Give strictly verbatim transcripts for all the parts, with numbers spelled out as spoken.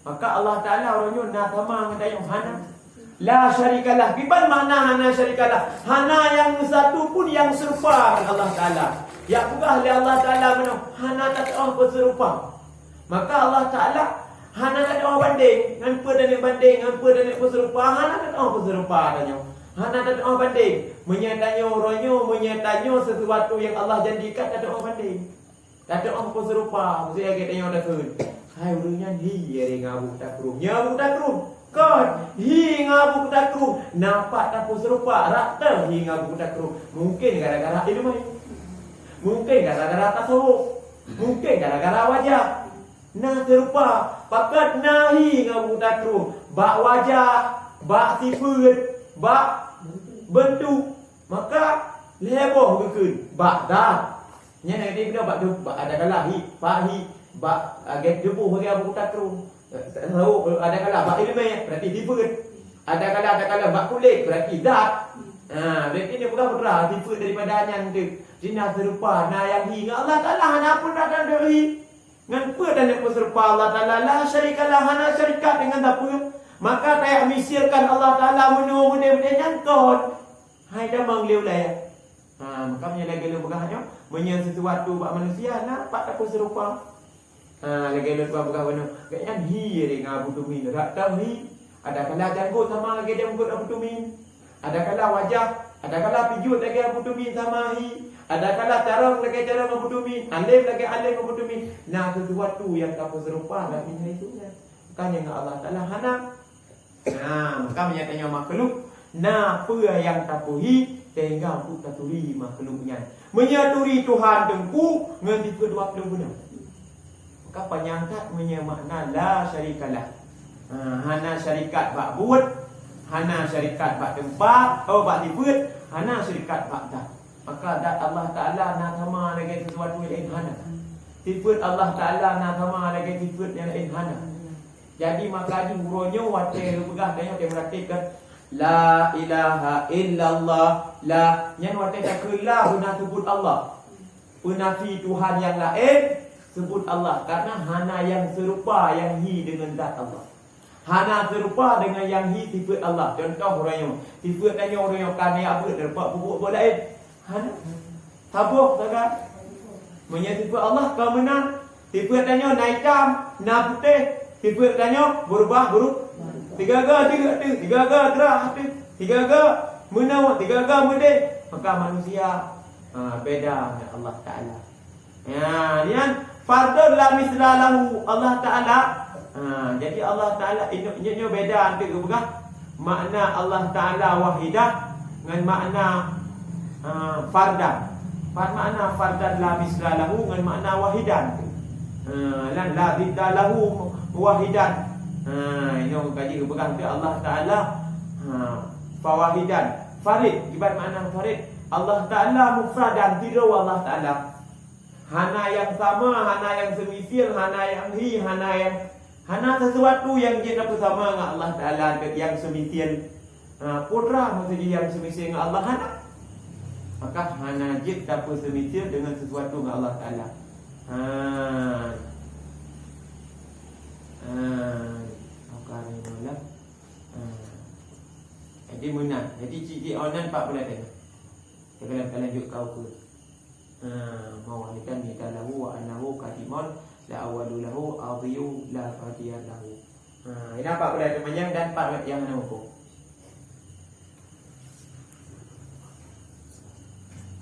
Maka Allah Taala uroe nyoe na sama ngon tanyoe, hana. La syarikalah. Kiban makna hana syarikalah? Hana nyang satu pun nyang seurupa ngon Allah Taala. Nyang peugah lé Allah Taala meunoe, hana tatu'oh peuseurupa. Maka Allah Taala hana tatu'oh bandeng, ngon peue taneuk bandeng, ngon peue taneuk peuseurupa, hana tatu'oh peuseurupa tanyoe. Hana tatu'oh bandeng. Meunyoe tanyoe uroe nyoe, meunyoe tanyoe sesuatu nyang Allah janjikan, tatu'oh bandeng. Tatu'oh peuseurupa, meuseuti lagèe tanyoe takheun, "Hai, ureueng nyan hi ngon Abu Takrum." Nyan Abu Takrum. Kon, hi ngon Abu Takrum. Na pat tapeuseurupa, rata hi ngon Abu Takrum. Mungken gara-gara ileumèe. Mungken gara-gara tasawuf. Mungken gara-gara wajah. Na seurupa, pakat na hi ngon Abu Takrum. Bak wajah, bak sifeuet, bak beuntuk. Maka lhèe boh geukheun, bak zat. Nyan na di bak, bak adakala hi, bak hi, bak, ah, lagèe tuboh lagèe Abu Takrum. Eh, adakala bak ileumèe, berarti sifeuet. Adakala, adakala bak kulét, berarti zat. Ha, berarti nyoe peugah putra, sifeuet daripada nyan tu. Jadi na seurupa, na nyang hi ngon Allah Taala, hana pun na dan hi. Ngon peue taneuk peuseurupa Allah Taala? La syarikalah, hana syarikat deungon sapeue. Maka tajak misilkan Allah Taala meunoe meudeh-meudeh nyan kon. Hai tamong lé ulèe. Ha, maka meunyoe lagèe lôn peugah nyoe, meunyoe sesuatu bak manusia na pat tapeuseurupa. Ha, lagèe lôn peugah bunoe, gobnyan hi ngon Abu Tumin, rata hi. Adakala janggot sama lagèe janggot Abu Tumin. Adakala wajah, adakala pijuet lagèe Abu Tumin sama hi. Adakala carông lagèe carông Abu Tumin, além lagèe além Abu Tumin. Na sesuatu nyang tapeuseurupa lam dunia itu nyan. Bukan ngon Allah Taala hana. Nah, maka meunyoe tanyoe makhluk, na peue nyang tapeuhi sehingga untuk taturi makhluk nyan. Meunyoe turi Tuhan teungku ngon sifeuet dua ploh bunoe. Maka panyang that meunyoe makna la syarikalah. Ha, hana syarikat bak buet, hana syarikat bak teumpat, oh, bak sifeuet, hana syarikat bak zat. Maka zat Allah Taala na sama lagèe sesuatu nyang laén hana. Sifeuet Allah Taala na sama lagèe sifeuet nyang laén hana. Jadi maka jih uroe nyoe watèe geupeugah tanyoe teumeuratéb kan, "La ilaha illallah, la." Nyan watèe takheun la beuna seubut Allah. Peunafi Tuhan nyang laén, seubut Allah, karena hana nyang seurupa nyang hi deungon zat Allah. Hana seurupa deungon nyang hi sifeuet Allah. Contoh uroe nyoe, sifeuet tanyoe uroe nyoe ka neujak beuet, neureupak peubuet boh laén. Hana. Saboh sagai. Meunyoe sifeuet Allah ka meunan, sifeuet tanyoe na itam, na putéh, sifeuet tanyoe beurubah beuru-, sigaga jeuet teuh, sigaga grah teuh, sigaga meunoe, sigaga meudeh, maka manusia, ha, beda ngon Allah Taala. Ya, nyan fardun la misla lahu Allah Taala. Ha, jadi Allah Taala inong nyoe, nyoe beda anteuk geupeugah makna Allah Taala wahidah ngon makna, ha, fardan. Fa-, makna fardan la misla lahu ngon makna wahidan. Ha, lan la zidda lahu wahidan. Ha, inong kaji geupeugah anteuk Allah Taala, ha, fawahidan. Farid, kiban makna farid. Allah Taala mufradan, sidroe Allah Taala. Hana nyang sama, hana nyang seumisil, hana nyang hi, hana nyang, hana sesuatu nyang jeuet tapeusama ngon Allah Taala nyang seumisil. Ha, putra meusaji nyang seumisil ngon Allah hana. Maka hana jeuet tapeuseumisil deungon sesuatu ngon Allah Taala. Ha. Ha. Maka ni malam. Ha. Jadi meunan. Jadi cik-cik onan pak bulan tengah. Dalam kalanjut kau ke. Ha, mawahidan nida lahu wa annahu qadimun la awwalu lahu adhiyu la fadiya lahu. Ha, ina pat pula teumanyang dan pat nyang hana huköm.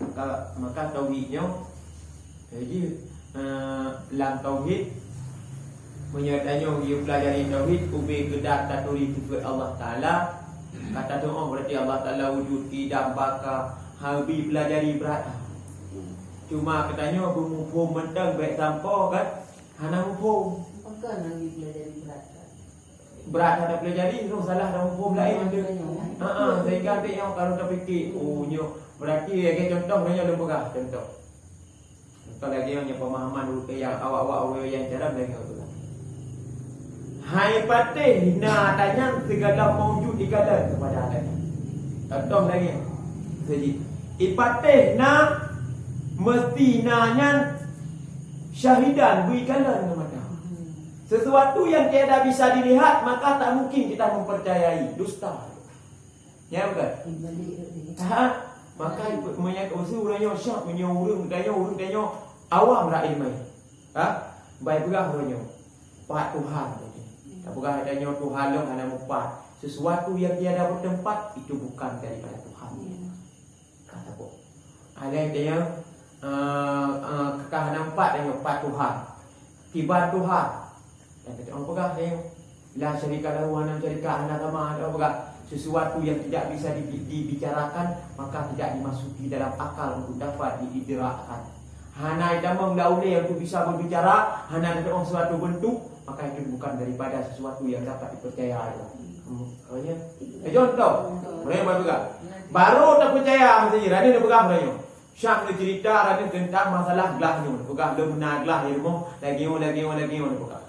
Maka, maka tauhid nyoe, jadi, eh, lam tauhid, meunyoe tanyoe geupelajari tauhid, ubé keudat taturi sifeuet Allah Taala, ka tatu'oh berarti Allah Taala wujud, kidam, baka, ha, ubé pelajari brat. Cuma geutanyoe beumuphom mantong bèk sampoe kan hana muphom. Pakon hana geupelajari brat? Brat hana pelajari, nyoe salah dan muphom laén. Ha, ha, sehingga nanti nyoe kalau tapikir, oh, nyoe berarti lagèe contoh nyoe lôn peugah contoh. Contoh lagèe nyoe pemahaman ureueng nyang awak-awak ureueng nyang cara lagèe nyoe peugah. Hai patéh na ata nyan segala maujud dikalon kepada ata nyan. Contoh lagèe nyoe. Jadi, ipatéh na meusti na nyan syahidan beuikalon ngon mata. Sesuatu yang tiada bisa dilihat, maka tak mungkin kita mempercayai. Dusta. Ya, bukan? Ha? Maka meunyoe usu ureuëng nyoe syak, meunyoe ureuëng tanyoe, ureuëng tanyoe awam rak ileumèe. Ha? Bai peugah ureuëng nyoe, "Pat Tuhan." Tapeugah tanyoe Tuhan lom hana mupat. Sesuatu yang tiada bertempat itu bukan daripada Tuhan. Ka saboh. Alai tanyoe, eh, eh, ka hana mupat tanyoe pat Tuhan. Kiban Tuhan. Dan kita orang peugah tanyoe, "La syarika lahu, hana syarika, hana sama," ada peugah. Sesuatu yang tidak bisa di-, di-, dibicarakan, maka tidak dimasuki dalam akal untuk dapat diidrakkan. Hana itamong lam ulèe untuk bisa berbicara, hana teutu'oh suatu bentuk, maka itu bukan daripada sesuatu yang dapat dipercaya. Hmm, apa dia? Eh, contoh, mulai baru peugah. Baru tak percaya mesti, ranih dia peugah mulai nyoe. Syak dia cerita ranih tentang masalah glah nyoe. Peugah lom na glah di rumah, lagi nyoe, lagi nyoe, lagi nyoe dia peugah.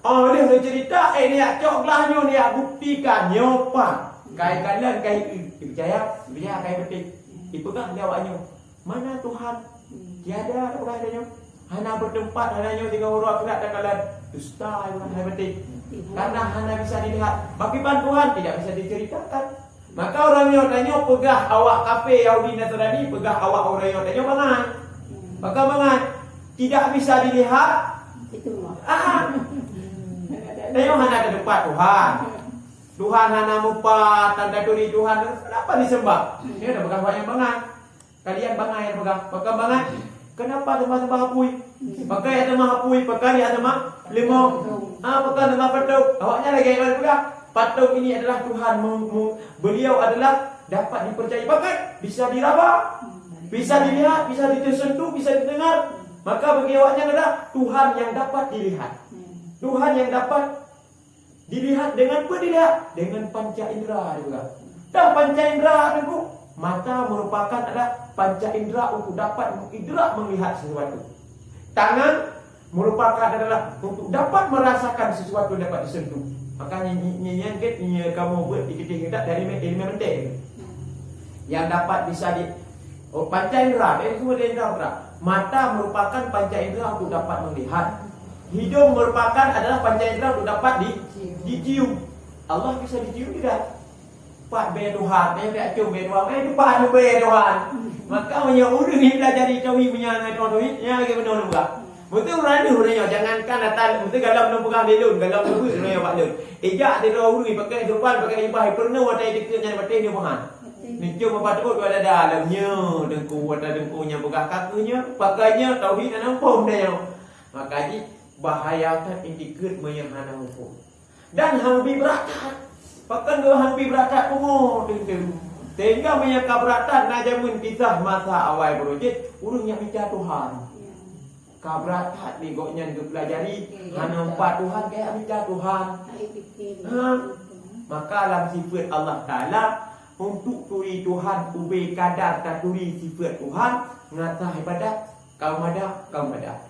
Oh, dia cerita, eh, dia cok glah nyoe, dia buktikan nyoe pat. Kai kanan, kai, eh, percaya, percaya, kai betul. Dipeugah lé awak nyoe. Mana Tuhan? Tiada, ada peugah tanyoe. Hana bertempat, hana nyoe tinggai uroe akhirat dan kalan. Dusta, hai beutôi. Karena hana bisa dilihat. Pakriban Tuhan tidak bisa diceritakan. Maka ureuëng nyoe tanyoe peugah awak kafé Yahudi Nasrani, peugah awak ureuëng nyoe tanyoe bangai. Maka bangai. Tidak bisa dilihat. Itu mah. Ah. Tanyoe hana ada tempat Tuhan. Tuhan hana mupat, tanda turi Tuhan. Kenapa disembah? Dia dah peugah banyak bangai. Kalian bangai, peugah. Pakon bangai? Kenapa sembah-sembah apui? Pakon nyang sembah apui, pakon nyang sembah limong. Ah, pakon sembah patung? Awaknyan lagèe nyan peugah, patung ini adalah Tuhan, mu-, mu-, beliau adalah dapat dipercayai. Bahkan bisa diraba, bisa dilihat, bisa disentuh, bisa didengar. Maka bagi awaknyan adalah Tuhan yang dapat dilihat. Tuhan yang dapat dilihat dengan apa dilihat? Dengan panca indera juga. Dan panca indera itu, mata merupakan adalah panca indera untuk dapat mengidrak melihat sesuatu. Tangan merupakan adalah untuk dapat merasakan sesuatu dapat disentuh. Makanya nyi-, nyi-, nyan ke, nyi-, kamu buat dikit-dikit dari me-, dari menteng. Yang dapat bisa di-, oh, panca indera, dari semua indera indera. Mata merupakan panca indera untuk dapat melihat. Hidung merupakan adalah panca indera untuk dapat di-, dicium. Allah bisa dicium tidak? Pat bèe Tuhan, eh, tak cium bèe Tuhan, eh, tu pat bèe Tuhan. Maka meunyoe ureuëng ni belajar di tauhid, meunyoe ngai tauhid, nyan lagi beuna lôn peugah. Beutôi ureuëng ni, ureuëng nyoe, jangankan ata, beutôi galom lôn peugah lé lôn, galom lôn ureuëng nyoe bak lôn. Ijak sidroe ureuëng pakai serban, pakai jubah, peureuneuh watèe dikeue nyan batéh nyoe Tuhan. Neucom apa teuôt dua dada lom nyoe, teungku, ata teungku nyang peugah kaku nyoe, pakai nyoe tauhid hana muphom dah nyoe. Maka jih bahaya that intikeut meunyoe hana muphom. Dan hana brat that. Pakon geuh hana brat that pungo teuntèe. Sehingga meunyoe ka brat that na jameun kisah masa awai beurujit, ureuëng nyang mita Tuhan. Ka brat that lé gobnyan geupeulajari, hana mupat Tuhan, kaya mita Tuhan. Ha. Maka lam sifeut Allah Taala, untuk turi Tuhan ubé kadar taturi sifeut Tuhan, ngasah ibadat, kaum ada, kaum ada.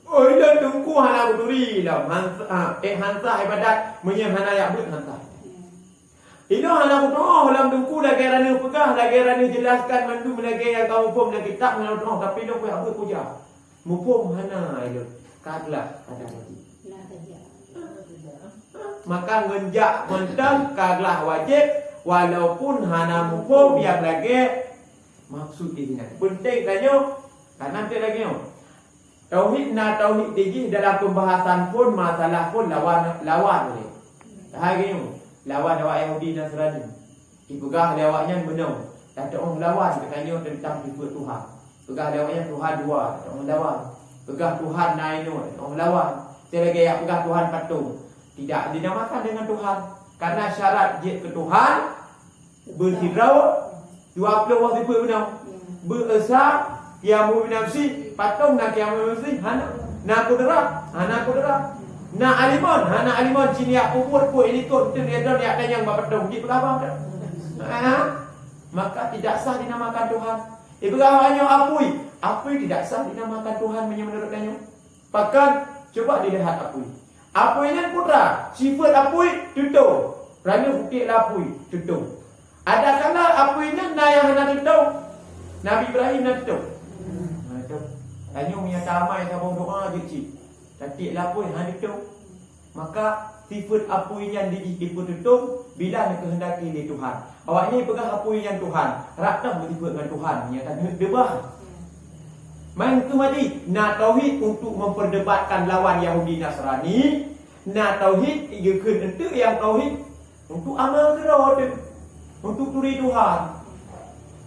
Oh, ilôn teungku hana kuturi lom, han-, ah, eh, han sah ibadat, meunyoe hana jak beuet han sah. Ilôn hana kutu'oh lom teungku lagèe raneuk peugah, lagèe raneuk jelaskan mandum lagèe nyang kamoe phon lam kitab hana kutu'oh, tapi lôn kujak beuet kujak. Muphom hana ilôn, ka glah ada lagi. Maka ngon jak mantong ka glah wajéb, walaupun hana muphom nyang lagèe maksud di sinan. Peunteng tanyoe, ka na teuh lagèe nyoe. Tauhid na tauhid tijih dalam pembahasan phon, masalah phon lawan, lawan ulèe. Hai geuh nyoe, lawan awak Yahudi Nasrani. Dipeugah lé awaknyan meunoe, tatu'oh lawan geutanyoe teuntang sifeut Tuhan. Peugah lé awaknyan Tuhan dua, tatu'oh lawan. Peugah Tuhan na inoe, tatu'oh lawan. Seulagèe nyang peugah Tuhan patong, tidak dinamakan dengan Tuhan. Karena syarat jeuet keu Tuhan, beusidroe, dua ploh boh sifeut bunoe. Beu-Esa, Qiyamu binafsi, patong na qiyamu binafsi, hana. Na kudrat, hana kudrat. Na alimon, hana alimon, cit jak peubuet, buet ilikot, teuh lé droe jak tanyong bak patong, jipeugah bah. Ha? Maka tidak sah dinamakan Tuhan. Ipeugah awaknyan apui, apui tidak sah dinamakan Tuhan meunyoe menurut tanyoe. Pakon, cuba dilihat apui. Apui nyan putra, sifeut apui, tutong. Raneuk utiek lam apui, tutong. Adakala apui nyan na nyang hana tutong. Nabi Ibrahim na tutong. Na tutong. Tanyoe meunyo tamai saboh doa jeuet cit. Tatiek lam apui, hana tutong. Maka sifeuet apui nyan dijih dipeututong bila neukeuheundaki lé Tuhan. Awaknyan peugah apui nyan Tuhan, rab toh meusifeuet ngon Tuhan, nyata jeuet deubah. Main keumadi, na tauhid untuk memperdebatkan lawan Yahudi Nasrani, na tauhid geukheun enteuk nyang tauhid untuk amal keudroe teuh, untuk turi Tuhan.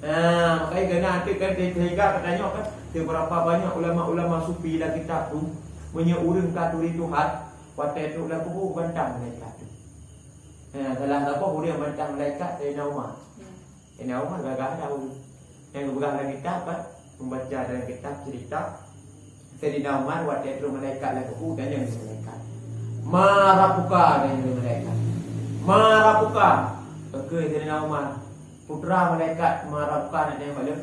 Nah, makanya kena anteuk kan sehingga katanya kan, seberapa banyak ulama-ulama sufi lam kitab tu, meunyoe ureuëng ka turi Tuhan, watée trok lam kubu bantang malaikat tu. Nah, salah saboh ureuëng bantang malaikat Saidina Umar. Saidina Umar gagah tahu. Nyang geupeugah dalam kitab kan, membaca dalam kitab cerita Saidina Umar watée trok malaikat lam kubu, tanyong lé malaikat, "Ma rabbuka?" tanyong lé malaikat. "Ma rabbuka?" Oke, Saidina Umar. Putra malaikat, "Ma rabbuka?" nak tanyong bak lôn.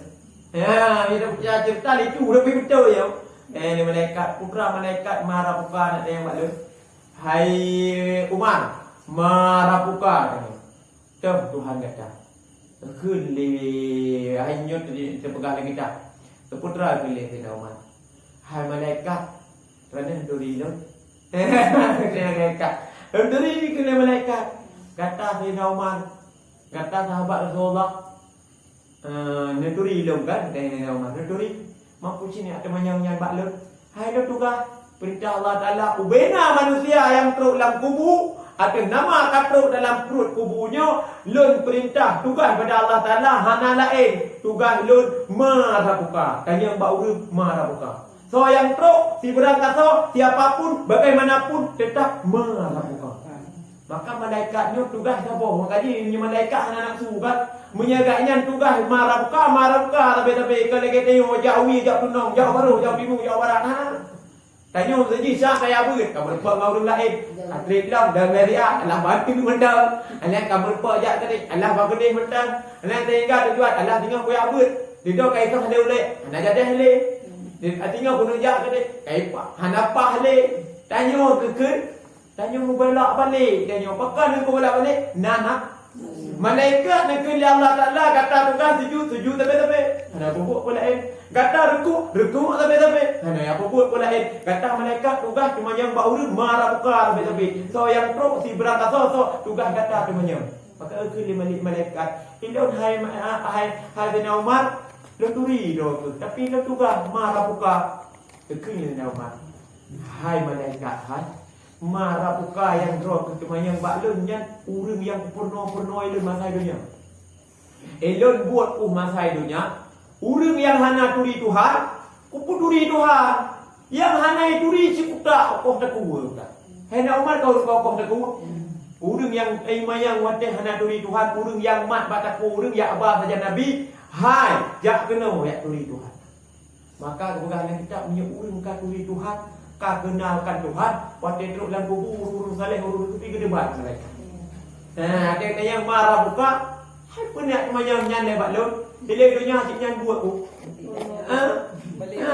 Ya, ya, ya, cerita itu udah betul ya. Eh, ni malaikat, putra malaikat, "Ma rabbuka?" nak tanyong bak lôn. "Hai Umar, ma rabbuka?" tanyong. "Toh Tuhan gata?" Kheun lé hai nyoe tadi teupeugah lé kita. Teuputra keu lé Saidina Umar. "Hai malaikat, raden turi lôn." Malaikat. "Lôn turi," kheun lé malaikat. "Gata Saidina Umar, gata sahabat Rasulullah, eh, neuturi lôn kan?" Saidina Umar, "Neuturi." "Mampu sini ateueh manyang nyan bak lôn." "Hai lôn tugaih, peurintah Allah Taala, ubena manusia nyang trok lam kubu, ateueh nama ka trok dalam pruet kubu nyoe, lôn peurintah tugaih bak Allah Taala hana laén, tugaih lôn ma rabbuka, tanyong bak ureuëng ma rabbuka. Soe nyang trok, sibarang kasoe, siapa pun, bagaimanapun, teutap ma rabbuka." Maka malaikat nyoe tugaih saboh. Maka jih nyoe malaikat hana nafsu kan. Meunyoe gobnyan tugaih ma rabbuka, ma rabbuka, sabe-sabe ka lagée tanyoe jak wie, jak tunong, jak baroh, jak timu, jak barat. Ha. Tanyoe saji sa kaya beuet, ka meurumpok ngon ureuëng laén. Ka trép lom dan meuriah, alah bantu mantong. Alah ka meurumpok jak tadi, alah bageude mantong. Alah sehingga tujuan, alah singoh kuyak beuet. Tido ka isoh lé ulée, hana jadeh lé. Singoh keuneuk jak tadi, ka ipa-, hana paih lé. Tanyoe keukeue Tanyoe meubalak balek, tanyoe pakon neukeubalak balek? Na, na. Malaikat neukheun lé Allah Taala, gata tugaih sujud, sujud sabe-sabe. Hana peubuet peue laén. Gata rukuk, rukuk sabe-sabe. Hana peubuet peue laén. Gata malaikat tugaih teumanyong bak ureuëng ma rabbuka sabe-sabe. Soe nyang trok sibarang kasoe, soe tugaih gata teumanyong. Maka geukheun lé malik malaikat, "Ilôn hai ma-, hai, hai Saidina Umar, lôn turi droe keuh, tapi lôn tugaih ma rabbuka." Geukheun lé Saidina Umar, "Hai malaikat, hai, ma rabbuka nyang droe keuh teumanyong bak lôn nyan ureuëng nyang peurunoe-peurunoe lôn masa donya. Ilôn buet uh masa donya, ureuëng nyang hana turi Tuhan, kupeuturi Tuhan. Nyang hana ituri cit utak, koh takue utak." Hai na Umar, kau ureuëng koh takue? Ureuëng nyang iman nyang watée hana turi Tuhan, ureuëng nyang mat bak takue ureuëng, jak ba sajan Nabi, hai, jak keunoe jak turi Tuhan. Maka geupeugah lam kitab, meunyoe ureuëng ka turi Tuhan, ka keunalkan Tuhan, watée trok lam kubu, ureuëng-ureuëng saleh, ureuëng sufi geudebat malaikat. Nah, ada yang ma rabbuka, hai peue nak teumanyong nyan lé bak lôn, dilée donya cit nyan buet ku. Ha? Ha,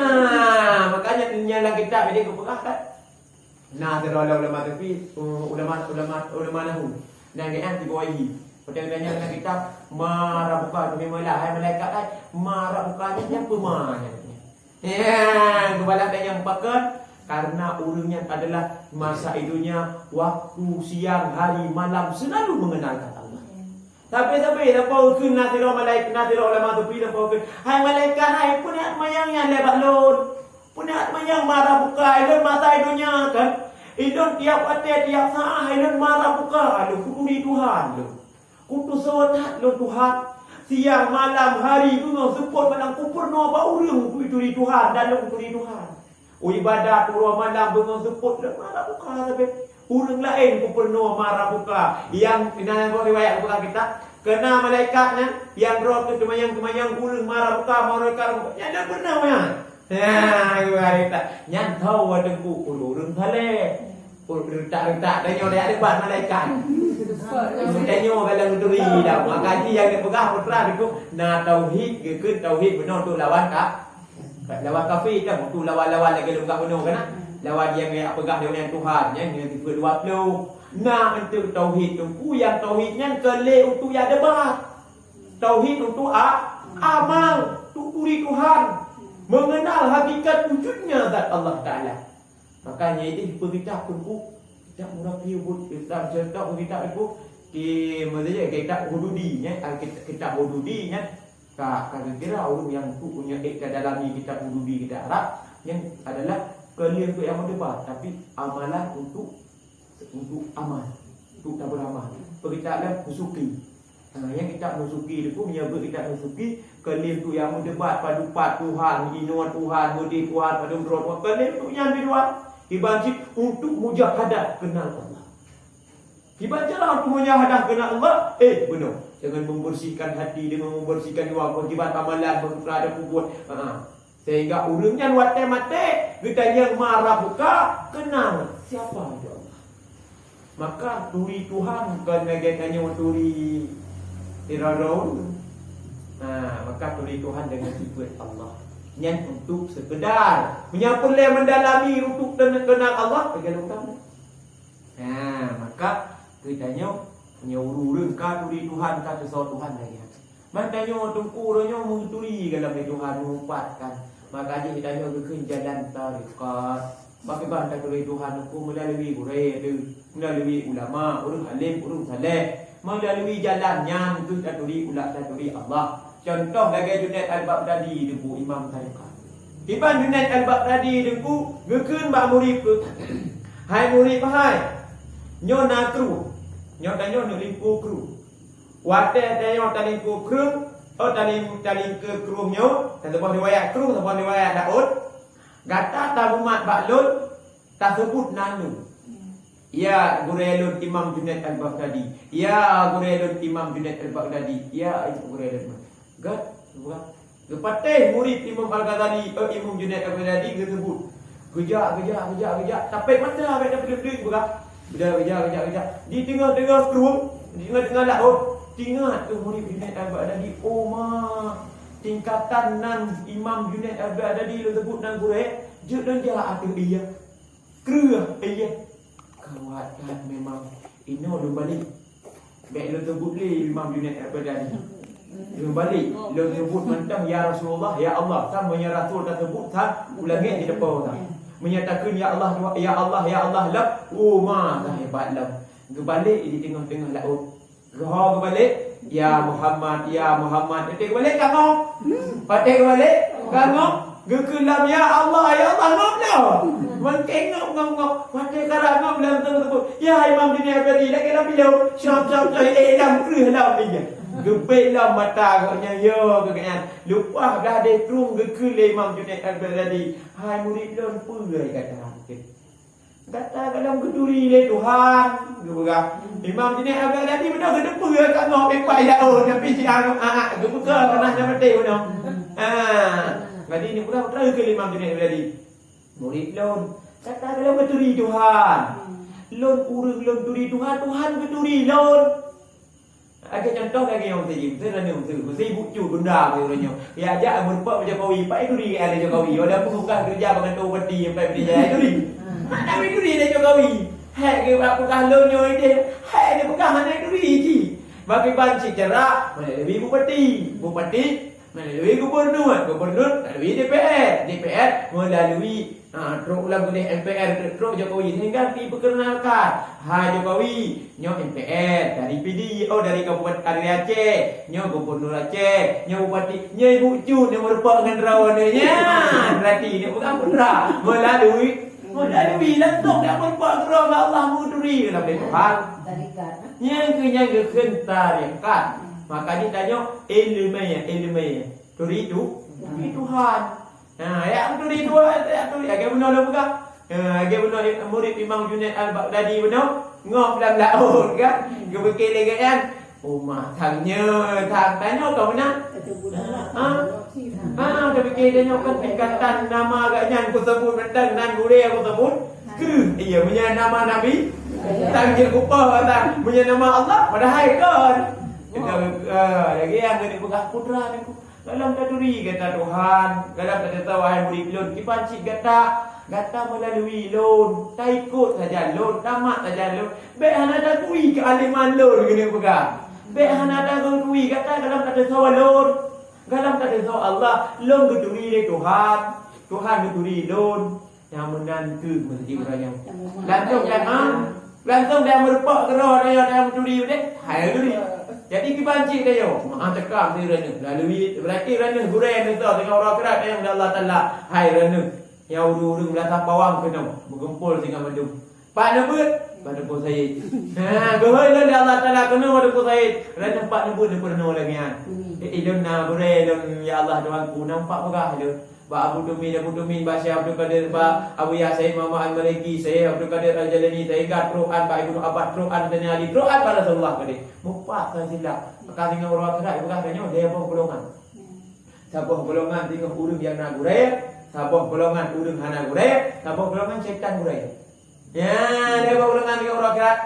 makanya nyan lam kitab jadi geupeugah kan. Na sidroe ulama sufi, ulama, ulama, ulama nahu. Nyang geuh tiga wahi. Padahai geutanyoe na kitab, ma rabbuka, kami meulah, hai malaikat, hai, ma rabbuka nyan, nyan peue ma nyan? Ya, geubalah geutanyoe pakon, karena ureuëng nyan adalah masa hidupnya waktu siang, hari, malam selalu mengenalkan Allah. Sabe-sabe, lampau kheun na sidroe malaikat, na sidroe ulama sufi lampau kheun, "Hai malaikat, hai, peue nak teumanyong nyan lé bak lôn? Peue nak teumanyong ma rabbuka, ilôn masa donya kan? Ilôn tiap watée, tiap saát, ilôn ma rabbuka, lôn kuturi Tuhan lôn. Kutusoe that lôn Tuhan. Siang, malam, hari, beungoh, seupôt, malam, kupeurunoe bak ureuëng kuturi Tuhan dan lôn kuturi Tuhan." Ibadat uroe malam beungoh seupôt lom ma rabbuka sabe. Ureuëng laén kupeurunoe ma rabbuka. Nyang na boh riwayat geupeugah kitab, keuna malaikat nyan, nyang droe keuh teumanyong-teumanyong ureuëng ma rabbuka, ma rabbuka, nyan na peurunoe nyan. Nah, geupeugah kitab. Nyan tho watée ku ureuëng saleh. Ureuëng retak-retak tanyoe dak debat malaikat. Tanyoe galak neuturi dah. Maka jih nyang geupeugah putra deungoe na tauhid, geukheun tauhid beunong tu lawan ka Lawan kafé kan, tu lawan-lawan lagée lôn peugah bunoe kan, lawan nyang geupeugah lé ureuëng Tuhan, nyang, nyang sifeuet dua ploh. Na enteuk tauhid tu, peue nyang tauhid nyan keu lé untuk jak debat. Tauhid untuk a-, amal, untuk turi Tuhan, mengenal hakikat wujudnya zat Allah Taala. Makanya itu peurintah Teungku, Murah pih buet Islam, contoh kitab itu, ki, maksudnya kitab Hududi, ya, Alkit-, kitab Hududi, ya. Ka, ka kira ureuëng nyang tu punya, eh, ka dalami kitab Hududi, kitab Arab, yang adalah kalian tu yang berdebat, tapi amalan untuk, untuk amal, untuk tak beramal. Perkataan musuki. Ha, nyang kitab musuki tu, menyebut kitab musuki, kalian tu yang berdebat padu pat Tuhan, inoe Tuhan, mudi Tuhan, padum droe Tuhan, kalian tu nyang di luar. Iban cit untuk mujahadah kenal Allah. Kiban cara untuk mujahadah keunan Allah? Eh, beuna. Dengan membersihkan hati, dengan membersihkan jiwa, akibat amalan, beuneutra dan peubuet. Ha. Sehingga ureuëng nyan watée maté, geutanyong man rabbuka, keunan siapa itu Allah. Maka turi Tuhan bukan lagée tanyoe turi Firaun. Ha, maka turi Tuhan dengan sifat Allah. Nyan untuk sekedar. Meunyoe peureulée mendalami untuk kenal Allah, bagaimana utama. Ha, maka geutanyoe, meunyoe ureuëng ka turi Tuhan, ka teusoe Tuhan lagée nyan. Man tanyoe teungku uroe nyoe meuturi gohlom lé Tuhan, meupat kan. Maka jih tanyoe geukheun jalan tarekat. Pakriban taturi Tuhan, teungku, meulalu gurée teuh, meulalu ulama, ureuëng alim, ureuëng saleh. Meulalu jalan nyan kheueh taturi, ulah taturi Allah. Contoh lagée Junaid Al-Baghdadi, teungku, imam tarekat. Iban Junaid Al-Baghdadi, teungku, geukheun bak murit tu, "Hai murit hai, nyoe na krueng. Nyoe tanyoe neuk lingkue krueng. Watée tanyoe talingkue krueng, oh, taling-, talingkue krueng nyoe, saboh riwayat krueng, saboh riwayat laôt. Gata tamumat bak lôn, taseubut nan lôn. Ya gurée lôn Imam Junaid Al-Baghdadi. Ya gurée lôn Imam Junaid Al-Baghdadi. Ya gurée lôn." Geupatéh murit Imam Al-Ghazali, eh, Imam Junaid Al-Baghdadi geuseubut. Geujak, geujak, geujak, geujak. Tapék mata bèk na peudeueng-deueng peugah. Geujak, geujak, geujak, geujak. Di teungoh-teungoh krueng, di teungoh-teungoh laôt, teuingat keu murit Junaid Al-Baghdadi, "Oh ma, tingkatan nan Imam Junaid Al-Baghdadi lôn seubut nan gurée, jeuet lôn jak ateueh ie." Kreueh, iya. Gawat that memang. Inoe lôn balek. Bèk lôn seubut lé Imam Junaid Al-Baghdadi. Lôn balek, lôn seubut mantong, "Ya Rasulullah, ya Allah." Sama ya Rasul taseubut, sa u langét di depan sa. Meunyoe takheun, "Ya Allah, ya Allah, ya Allah," lom, oh ma, sa hebat lom. Geubalek di teungoh-teungoh laôt. Geuho geubalek, "Ya Muhammad, ya Muhammad." Watèe geubalek ka ngop. Watèe geubalek ka ngop. Geukheun lom, "Ya Allah, ya Allah," ngop lom. Mangkeng ngop, ngop, ngop. Watèe karap ngop lom teusebut, "Ya Imam Junaid Al-Baghdadi, lagèe lom piloh." Syom, syom, syom, eh, lom kreueh lom lé. Geubek lom mata gobnyan, yo, gobnyan. Leupah gadeh trueng geukheun lé Imam Junaid Al-Baghdadi, "Hai murit lôn, peue gata?" Gata gohlom geuturi lé Tuhan, geupeugah. Imam Junaid Al-Baghdadi beudôh geuteupeue ka ngop ipai laôt, tapi si anak geupeugah pernah na maté beudôh. Ha. Jadi ni peugah peue keu Imam Junaid Al-Baghdadi? Murit lôn, gata gohlom geuturi Tuhan. Lôn ureueng lôn turi Tuhan, Tuhan geuturi lôn. Lagèe contoh lagèe nyang teuji, meusé droeneuh meusé, meusé ibu cu tunda meusé droeneuh. Ya jak meurumpok bak Jokowi, pai turi lé Jokowi. Walaupun bukan keureuja bak kantor bupati, pai beurijaya turi. Tapi turi lé Jokowi. Hék geupeugah lôn nyoe idéh, hék geupeugah hana turi cit. Pakriban cit cara, meulalu bupati. Bupati meulalu gubernur, gubernur meulalu D P R, D P R meulalu Ha, trok ulang udeh M P R, trok Jokowi, sehingga dipeukeunalkan, "Hai Jokowi, nyoe M P R dari P D, oh, dari Kabupaten, dari Aceh, nyoe Gubernur Aceh, nyoe Bupati, nyoe Ibu Cut, nyoe meurumpok ngon droeneuh nyan." Berarti nyoe bukan putra. Melalui, melalui langsung dak meurumpok ngon droe Allah, meuturi dalam Tuhan. Nyang keu nyang geukheun tarekat. Maka jih tanyoe ileumèe, ileumèe. Turi tu, turi Tuhan. Ha, ya turi dua, ya turi. Lagèe bunoe lôn peugah. Ha, lagèe bunoe murit Imam Junaid Al-Baghdadi bunoe. Ngop lam laôt kan. Geupike lé gobnyan. Uma thang nyoe, thang tanyoe ka meunan. Ha? Ha, geupike tanyoe kan tingkatan nama gobnyan kuseubut mantong nan gurèe kuseubut. Kreueh. Iya, meunyoe nama Nabi, thang jeuet kupoh thang. Meunyoe nama Allah, padahai kon. Itu, ha, lagèe nyang geupeugah putra niku. Gohlom taturi gata Tuhan, gohlom tateupeue, wahai murit lôn, kiban cit gata, gata meulalu lôn, taikot sajan lôn, tamat sajan lôn. Bèk hana takui keualeman lôn, geuneuk peugah. Bèk hana takui gata gohlom tateupeue lôn, gohlom tateupeue Allah, lôn geuturi lé Tuhan, Tuhan geuturi lôn. Nyang meunan keuh meuseuti ureueng nyan. Langsung kan, ha? Langsung dah meureupak keudroe tanyoe, dah meuturi udeh, hai turi. Jadi kiban cit tanyoe, meu'ah teuka meunan Ranuh. Lalu berarti Ranuh gurée neuh teungoh uroe akhirat tanyoe lé Allah Taala, hai Ranuh. Nyang ureueng-ureueng beulatang bawang keunoe, meugumpol singoh mandum. Pat neubeuet, Bak Teungku Said. Ha, geuhôi lôn lé Allah Taala keunoe Bak Teungku Said. Ranuh pat neubeuet neupeurunoe lagée nyan. Hmm. Eh, ilôn na gurée lôn, ya Allah Tuhanku, nampak peugah lôn. Bak Abu Tumin, Abu Tumin, bak Syekh Abdul Qadir, bak Abu Yahya Said Muhammad Al-Maliki, Syekh Abdul Qadir Al-Jailani, sehingga trok an bak Ibnu Abbas, trok an Sayyidina Ali, trok an bak Rasulullah keudeh. Meupat silsilah. Maka singoh uroe akhirat, ipeugah tanyoe lhée boh golongan. Saboh golongan singoh ureueng nyang na gurée, saboh golongan ureueng hana gurée, saboh golongan syaitan gurée. Ya, lhée boh golongan singoh uroe akhirat.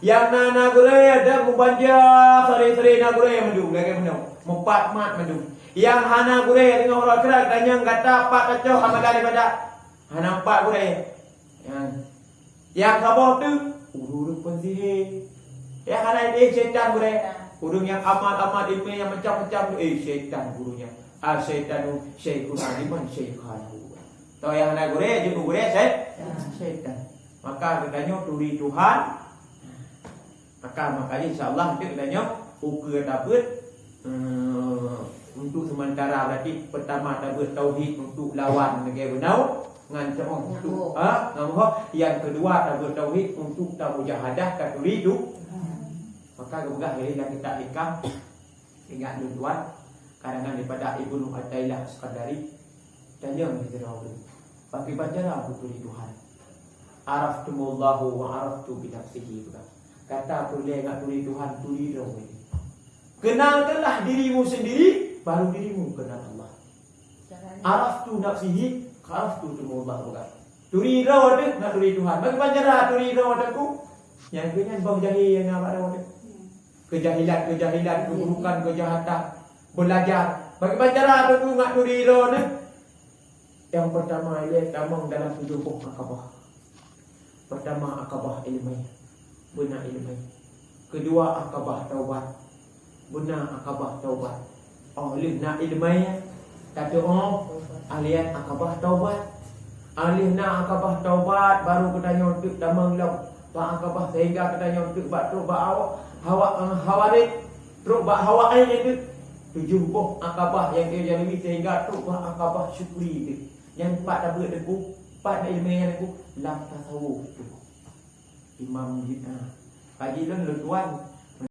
Nyang na, na gurée, dan meubanja sari-sari na gurée mandum, lagée meunoe. Meupat mat mandum. Nyang hana gurée singoh uroe akhirat, dan nyang gata pat tacok amalan ibadat. Hana pat gurée. Ya. Nyang saboh teuk, ureueng-ureueng peusihé. Nyang hana, eh, syaitan gurée. Ureueng nyang amal-amal ileumèe nyang macam-macam tu, eh, syaitan guru nyan. Asyaitanu syaikhun aliman syaikhahu. Tau nyang hana gurée, jeuet keu gurée syai-, syaitan. Maka geutanyoe turi Tuhan. Maka, maka insya Allah, geutanyoe ukeue tabeuet, eh, untuk sementara, berarti pertama tabeuet tauhid untuk lawan lagée beunau, ngan ceu'oh untuk, Nyambung. Ha, ngan boh. Yang kedua tabeuet tauhid untuk tamujahadah, taturi tu. Maka geupeugah lé lam kitab Hikam, ingat lôn tuan, karangan daripada Ibnu Athaillah As-Sakandari, tanyong di sidroe ureueng, "Pakriban cara kuturi Tuhan? Araftumullahu wa araftu bi nafsihi," peugah. Gata peureulée ngat turi Tuhan, turi droe. Kenalkanlah dirimu sendiri, baru dirimu kenal Allah. Caranya. Araftu nafsihi, araftumullah, peugah. Turi droe teuh, ngat turi Tuhan. Pakriban cara turi droe teuh ku? Nyang keu nyan boh jahé nyang na bak droe teuh. Keujahilan, keujahilan, keuburukan, keujahatan. Beulajar. Pakriban cara teuh ku ngat turi droe teuh? Nyang peurtama, ilée tamong dalam tujoh boh akabah. Peurtama, akabah ileumèe. Beuna ileumèe. Keudua, akabah taubat. Beuna akabah taubat. Óh lheueh na ileumèe, tateu'oh, alien akabah taubat. Óh lheueh na akabah taubat, baru geutanyoe teuk tamong lom. Bak akabah sehingga geutanyoe teuk bak trok bak hawa, hawa, eh, hawarit. Trok bak hawa ain nyan teuk. Tujoh boh akabah nyang geulalui sehingga trok bak akabah syukri teuk. Nyan pat tabeuet teungku, pat na ileumèe nyan teungku, lam tasawuf teungku. Imam Jin-, ah. Kaji lôn, lôn tuan,